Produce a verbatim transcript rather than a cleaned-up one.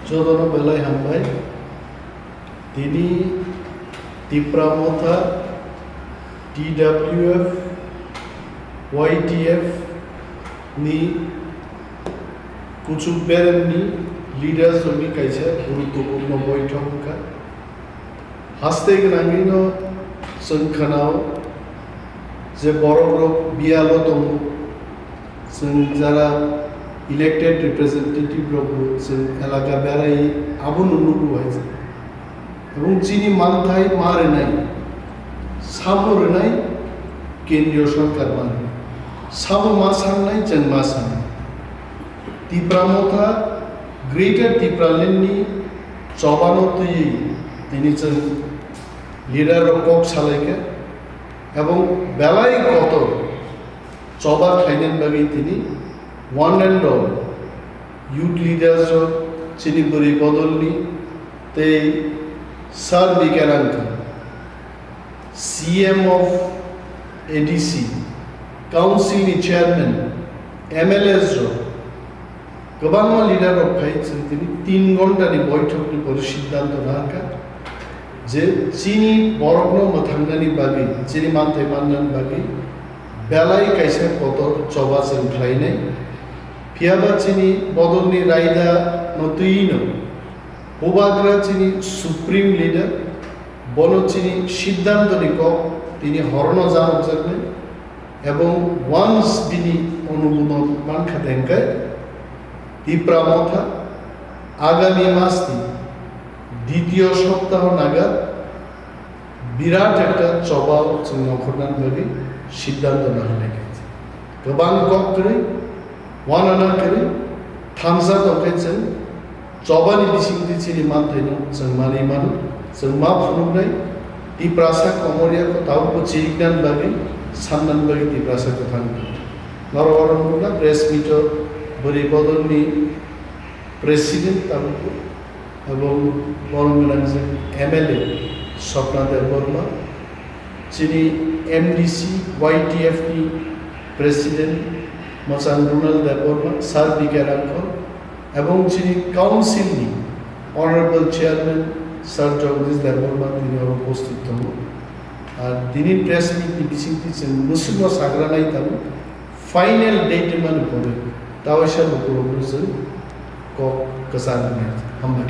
Jotono belai hambai. Tini Tipra Motha, T W F, Y T F ni kuchuk beremni leaders rokni kaisa guruttopurno boithok wngkha. Haste gwnangwino chwng khanao je borokrok biyalo tongo, chwng jara elected representative rokbo chwng elaka berai abono nugo hai. Ebong chini manthai ma rwnai, sabo rwnai kendriyo sorkar ma rwnai. Sabo ma sangnai, chwng ma sangnai. Tipra Motha, Greater Tipraland ni chobano twiwi tini chwng leader rok kok salaikha ebong belai kotor choba khlainani bagwi tini one and all youth leaders rok chini bwrwi bodolni tei Sir Bikerang C M of A D C, Council ni Chairman, M L As rok, kwbangma leader rok phai chwng tini tin ghonta ni boithok ni pore siddhanto nangkha je chini borokno mwthangnani bagwi, chini manthai mannani bagwi belai kaisa kotor choba chwng khlainai. Phiyaba chini bodolni raida no twi no Bubagra chini supreme leader, bono chini siddhanto ni kok tini horono janokjaknai, ebong once bini onubodon mankha dengkai, Tipra Motha agami mas ni ditiyo soptaho naga birat ekta choba chwng nongkhornani bagwi siddhanto nahornai khe. Kwbang kok kwrwi, wanana kwrwi, thamsa tongkhe chwng chobani bisingtwi chini manthaino chwng manwi mano, chwng ma phunuknai, Tiprasa komorya kho tabukbo chiriknani bagwi, sannani bagwi Tiprasa kwthang. Norok oro nukna press meet-o bwrwi bodolni president tabukbo, ebong borom gwnang je M L A Swapna Debbarma, chini M D C Y T F ni president mwchang Ronald Debbarma, Sir B K Rangkhol, ebong chini council ni honorable chairman Sir Jagdish Debbarma tini oro upasthit tongo. Ar tini press meet ni bisingtwi chwng mwswkno sagra nai tongo, final date mani pore tawaisa lukurokno chwng kok kwchang nai. Hambai.